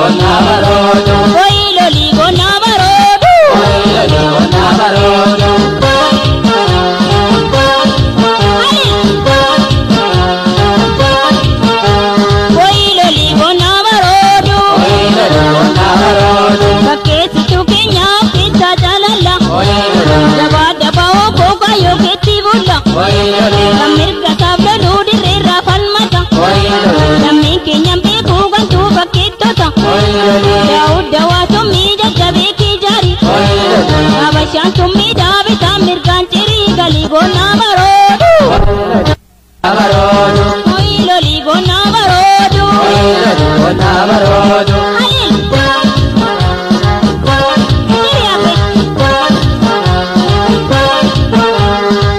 gonna baroodu. Wayi loli gonna baroodu. Wayi loli gonna baroodu. Wayi loli gonna baroodu. Wayi loli gonna baroodu. Bakkeessituu keenyaaf keessa jaalala. Wayi loli. Jabaa dabaa obboo kaayyoo keetti bulla. Wayi loli. Kan mirga isaaf loluu dirreerraa falmata. Wayi loli. Lammiin keenyan beekuu gantuu bakkeettota. Wayi loli. Daawud dawaa summii jajjabee kijaari. Wayi loli. Habashaan summii daabitaa mirgaan cirii galii gonnaa baroodu. Baroodu. Wayi lolii gonnaa baroodu. Wayi loli gonna baroodu. Halil. Siree hafe.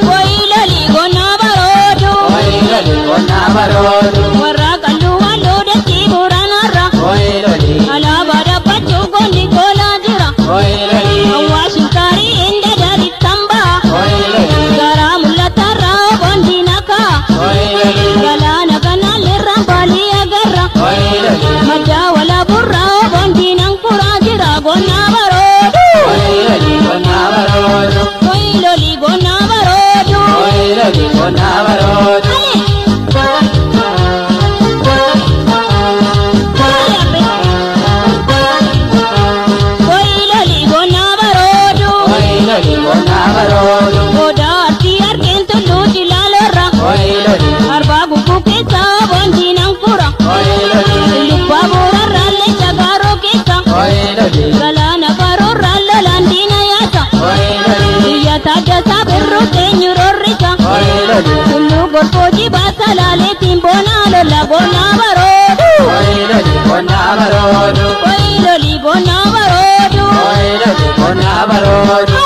Wayi lolii gonnaa baroodu. Wayi loli gonna baroodu. Warra qalluu halluu dachii booranarra. Wayi loli. Alaabaa dhaabbachuu goonni goolaa jira. Wayi loli. Awwaashin gaarii inda daadittan ba'a. Wayi loli. Garaa mul'atarraa boondiin akka. Wayi loli. Galaana kanaalleerraan baalii agarra. Wayi loli. Maddaa walaaburraa boondiin ankuraa jira gonnaa baroodu. Wayi loli gonna baroodu. Wayi lolii gonnaa baroodu. Wayi loli gonna baroodu. Wayi lolii gonnaa baroodu. Wayi loli gonna baroodu. Odaa artii argeen tulluu cilaalorra. Wayi loli. Arbaa gubbuu keessaa boondiin ankura. Wayi loli. Lubbaa boorarraa leenca gaaroo keessa. Wayi loli. Galaana baroorraa lolaan diina yaasa. Wayi loli. Biyya taaddasaa birruu teenyu roorrisa. Wayi loli. Tulluu gorfoo jibaa salaaleetiin boonaa lola gonnaa baroodu. Wayi loli gonna baroodu. Wayi lolii gonnaa baroodu. Wayi loli gonna baroodu.